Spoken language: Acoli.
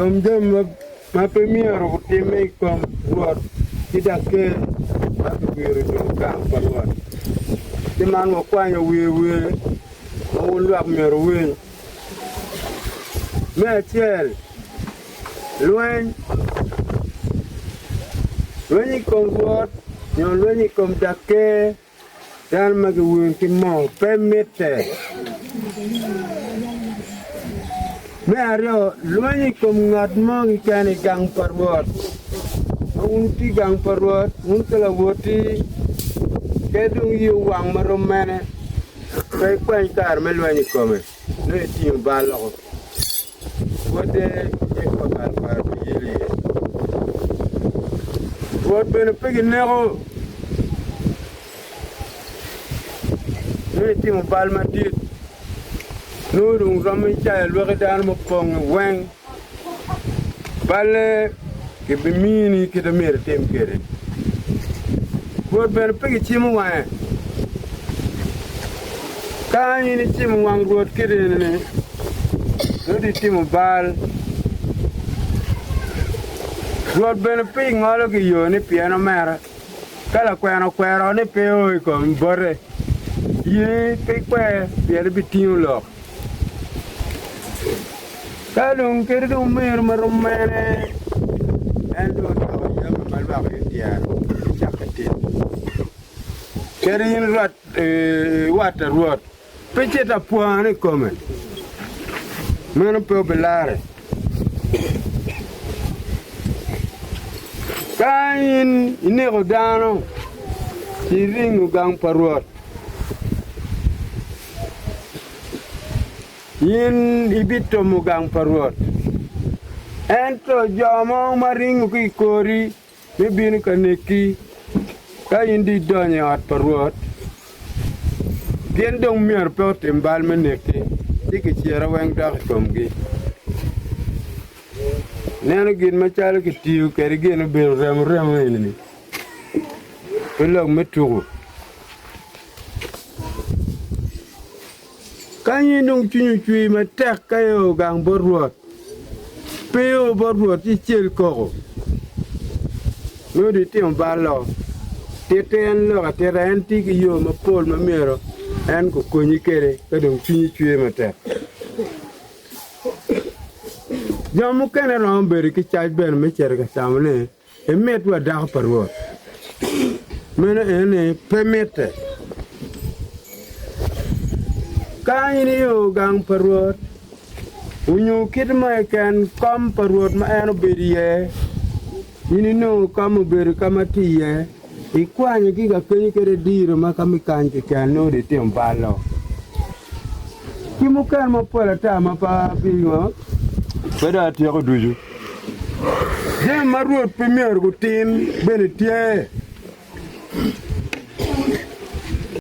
Kom jami ma pe myero gutimme i kom Rwot ki daker ma kiwiro i dog gang pa Rwot. Ci man wakwanyo wir wir ma wun lwak myero wuwiny. Me acel, lweny. Lweny i kom Rwot nyo lweny i kom daker. Dano ma giwiro ki moo pe mitte. Me aryo, lweny i kom ngat mo keken i gang pa Rwot. Ma wun wutye i gang pa Rwot, wun ki lawoti, kadi dong iyi owang ma rom mene, pe ikwany kare me lweny i kome, nongo itingo bal woko. Wode cik pa bal kwaro pe yelo iye. Rwot bene pe gineko nongo itimo bal madit, nongo dong romo icayo lwaki dano mupong-ngi weng. Balle kibimini kit ma myero itim kwede. Rwot bene pe gicimo wange. Ka in icimo wang Rwot kit eni-ni, nongo itimo bal. Rwot bene pe ingolo ki yo ni pien omera. Ka lakwena okwero ni pe o i kom bote, ye pe ikwer pien ibitingo lok. Ka dong kadi dong omeru ma rom mene, en dong odoko jami ma lwak aye tyero nicakke tin. Kadi in iwat a Rwot, pe cit apwano i kome, meno pe obilare. Ka in ineko dano, ci iringo gang pa Rwot. In ibitomo gang pa Rwot. Ento jo mo ma ringo ki i kori bibino ka neki ka in dong idonyo i ot pa Rwot, gin dong myero pe otim bal me neki, ci kicira weng dok i komgi. Ineno gin macalo kitiyo kwede gin obedo remoremo eni-ni pe lok me tuko. Ka in dong cwinyi ocwer matek ka io gang bot Rwot, pe io bot Rwot ci icel koko, nongo dong itimo bal-lo. Titte en lok atita, en tye ki yo mapol ma myero en gukonyi kwede ka dong cwinyi cwer matek. Jo mukene romo bedo ki cac bene me cito ka camone. Imit wa dako pa Rwot. Meno ene pe mitte. Ka in io gang pa Rwot, onyo kit mo keken kom pa Rwot ma en obedo iye, in inongo kom obedo ka ma tye iye, ikwanyo ki ka kenyo kede diro ma ka me kany keken nongo dong itimo bal-lo. Ki mukene mapol ata ma pe abingo pe dong atyeko ducu. Jami ma Rwot pe myero gutim bene tye.